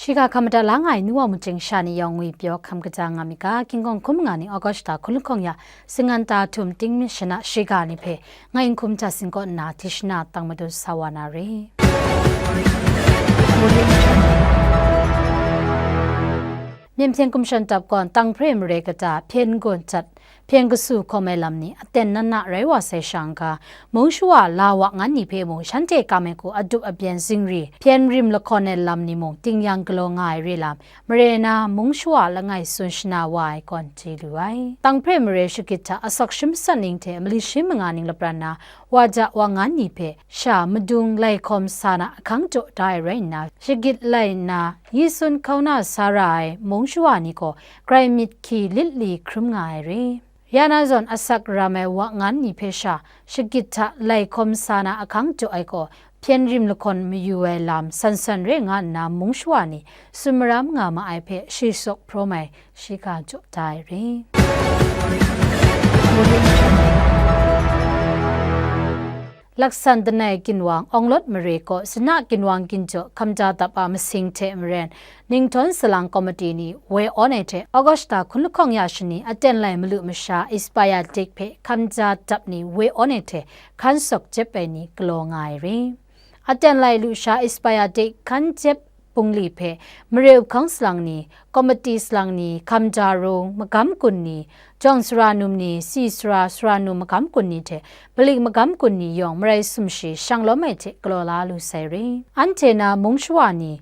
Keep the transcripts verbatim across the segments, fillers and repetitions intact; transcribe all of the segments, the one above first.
Shiga hkam madat la nga ai nu wa mucing sha ni yawng ngwi pyaw hkam kaja nga mi ga, King Kong hkum nga ni August hta hkun lahkawng ya, singan ta htum ting myit shana shiga ni hpe, ngai n hkum hta singkaw nna, Tishna tang madu sa wa na re. Myen hpyen gumshawn dap gawn, Tanghpre mare kata, hpyen gun jat, hpyen kasu hkawm ai lam ni aten nana rai wa sai shang ga, mung shawa la wa ngan ni hpe mung shanhte kam ai hku adup abyen zingri, hpyen rim lahkawn ai lam ni mung ting yang galaw nga ai re lam, mare na mung shawa langai tsun shana wa ai gawn chye lu ai. Tanghpre mare shagit hta asak shi masat ning hte mali shi manga ning lapran na, wa ja wa ngan ni hpe sha madung lai hkawm sa na ahkang jaw da ai rai nna, shagit lai nna yi sun hkauna sa ra ai mung shawa ni gaw grai myit hkyi lit li hkrum nga ai re. Ya na zawn asak ram ai wa ngan ni hpe sha shagit hta lai hkawm sa na ahkang jaw ai gaw, hpyen rim lahkawn mayu ai lam san san re nga nna mung shawa ni tsun maram nga ma ai hpe shi sawk hprawm ai shiga jaw da ai re. Laksan danai ginwang Awng Lawt mare kaw, Sina ginwang ginjaw hkamja dap a masing hte maren, ningtawn salang komiti ni woi awn ai hte, August hta hkun lahkawng ya shani aten lai malu masha Expire Date hpe hkamja dap ni woi awn ai hte, hkan sawk jep ai ni galaw nga ai re. Aten lai lusha Expire Date hkan jep bungli hpe, mare up hkang salang ni, komiti salang ni, hkamja rung, magam kun ni, jawng sara num ni, si sara, sara num magam kun ni hte, palik magam kun ni yawng marai sumshi shang lawm ai hte galaw la lu sai re. Anhte na mung shawa ni,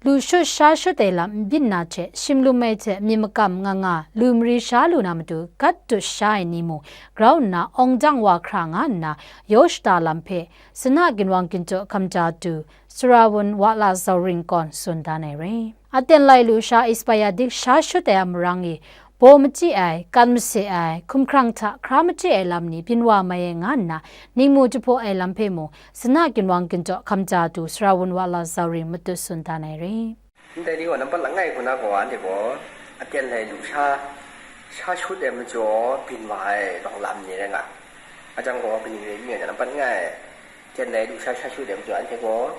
lu shut sha shut ai lam n byin na hte, shim lum ai hte myit makam nga nga, lu mari sha lu na matu, gat dut sha ai ni mung grau nna, awng dang wa hkra nga nna, yaw shada lam hpe, Sina ginwang ginjaw hkamja du, Sara wun wa la zau ring gawn tsun dan ai re. Aten lai lusha Expire Date sha shut ai a marang e, baw machyi ai, kan mase ai, hkumhkrang hta hkra machye ai lam ni byin wa mai ai nga nna, ningmu jahpaw ai lam hpe mung, Sina ginwang ginjaw hkamja du, Sara wun wa la zau ring matut tsun dan ai re. Ndai ni gaw nampat langai hku na gaw, anhte gaw aten lai lusha sha shut ai majaw byin wa ai rawng lam ni rai nga. A jang gaw, kaning rai nme nga, nampat langai, aten lai lusha sha shut ai majaw, anhte gaw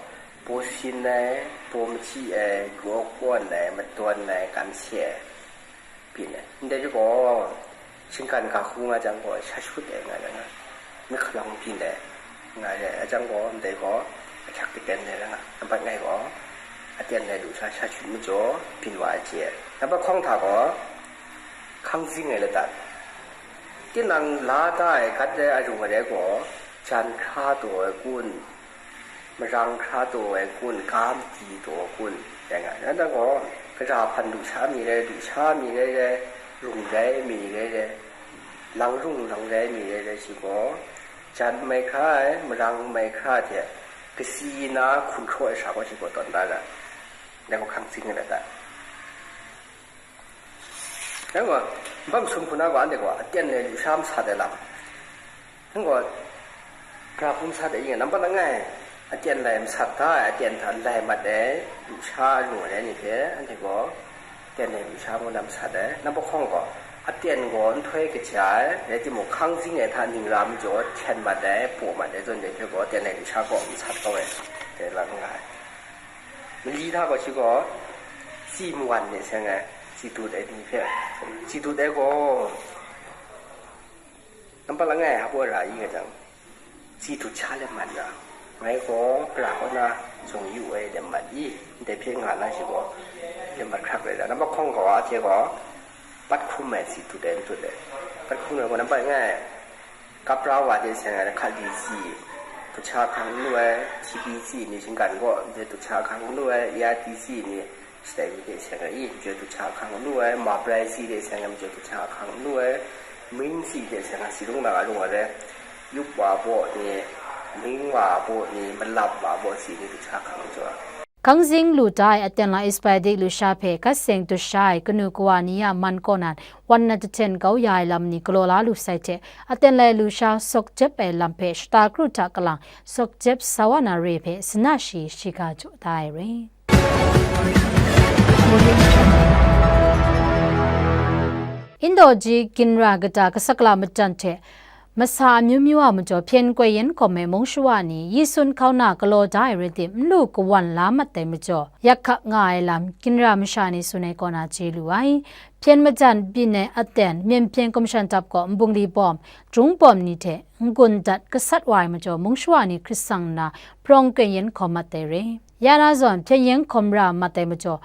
baw sin ai, baw machyi ai, gaw kawn ai, madawn ai, kan se ai, byin ai. Ndai gaw, shinggan ga hku nga jang gaw, sha shut ai nga ai, nga, myit hkalawng byin ai, nga ai. A jang gaw, ndai gaw, ahkyak aten ai rai nga, nampat langai gaw, aten lai lusha sha shut majaw, byin wa ai chye. Nampat hkawng hta gaw, hkang zing ai ladat. Tinang la da ai gat ai arung arai gaw, jan hkra taw ai kun, marang hkra taw ai kun, ga madi taw ai kun, rai nga ai. Nang gaw, gara hpan lusha mi rai, lusha mi rai rai, rung rai mi rai rai, lang rung lang rai mi rai rai, shi gaw, jan mai hkra ai, marang mai hkra hte, kasi na hkun hkraw ai sha gaw, shi gaw tawn da ga, dai gaw hkang zing ai ladat. Dai gaw, nbam sum hku na gaw, anhte gaw, aten ai lusha masat ai lam. Nang gaw, gara hku masat ai, nampat langai, aten lai masat da ai, aten hta lai mat ai, lusha arung ai ni hte, anhte gaw, aten ai lusha ngu na masat ai. Nampat hkawng gaw, aten gaw nhtoi kaja ai, rai timung, hkang zing ai hta ning ra majaw, hten mat ai, paw mat ai, zawn dai hpe gaw, aten ai lusha gaw masat kau ai, dai lam nga ai. Mali hta gaw shi gaw, tsi mawan ni seng ai, tsi dut ai ni hpe, tsi dut ai gaw, nampat langai hpaw ra i nga jang, tsi dut sha let mat nga, ngai gaw gara kaw na zung yu ai let mat i, ndai hpe nga na shi gaw, let mat hkrak rai da. Nampat hkawng gaw, ahte gaw, pat hkum ai tsi dut ai, n dut ai, pat hkum ai gaw, nampat langai, Kapra wa de seng ai, hkali tsi, dut sha hkang n lu ai, T B tsi ni shinggan gaw, majaw dut sha hkang n lu ai, A R D tsi ni, shatai mi de seng ai, i, majaw dut sha hkang n lu ai, Mabrai tsi de seng ai, majaw dut sha hkang n lu ai, Ming tsi de seng ai, si lung na a lung ai, yup wa baw ni, ming wa baw ni, malap wa baw tsi ni dut sha hkang n lu ai. Hkang zing lu da ai aten lai Expire Date lusha hpe gat seng dut sha ai kanu kawa ni a man kaw nan, wan na jahten kau ya ai lam ni galaw la lu sai hte, aten lai lusha sawk jep ai lam hpe shata kru hta kalang sawk jep sa wa na re hpe, sana shi shiga jaw da ai re. Indaw ji ginra kata kasakla matan hte masa amyu myu a majaw hpyen koi yen hkawm ai mung shawa ni yi sun hkau na galaw da ai rai tim, n lu kawan la mat ai majaw, yak hkak nga ai lam ginra masha ni tsun ai kaw na chye lu ai. Hpyen majan byin ai aten, myen hpyen gumshan dap gaw nbungli bawm, jung bawm ni hte n-gun dat gasat wa ai majaw, mung shawa ni hkrit sang nna, hprawng koi yen hkawm mat ai re. Ya na zawn, hpyen yen hkawm ra mat ai majaw,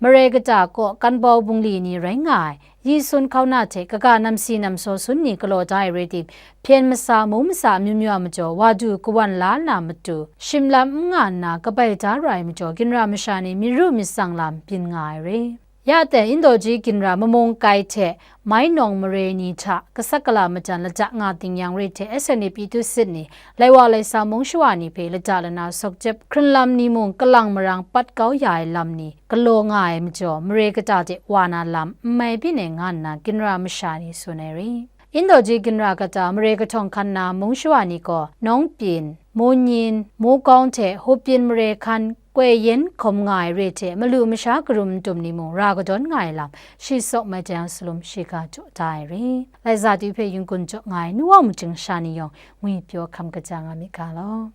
mare kata kaw kanbau bungli ni rai nga ai, yi sun hkau na hte kaga namsi namsaw sun ni galaw da ai rai tim, hpyen masa, mung masa amyu myu a majaw, wa du kawan la na matu, shim lam n nga nna kabai da ra ai majaw, ginra masha ni myi ru myit tsang lam byin nga ai re. Ya ten, Indaw ji ginra mamung kai hte mai nawng mare ni hta kasak kala majan lata nga ting yang re hte S N A P tu sit ni, lai wa lai sa mung shawa ni hpe lata lana sawk jep hkrun lam ni mung kalang marang pat kau ya ai lam ni galaw nga ai majaw, mare kata de wa na lam n mai byin ai nga nna ginra masha ni tsun ai re. Indaw ji ginra kata mare kahtawng hkan na mung shawa ni gaw, nawng pyin, mu nyin, mu kawng hte hupyin mare hkan koi yen hkawm nga ai re hte, malu masha karum ntum ni mung ra kadawn nga ai lam, shi tsawk mai jang salum shiga jaw da ai re. Lai za tu hpe yunggun jaw nga ai nu wa majing sha ni yawng, ngwi pyaw hkam kaja nga mi ga law.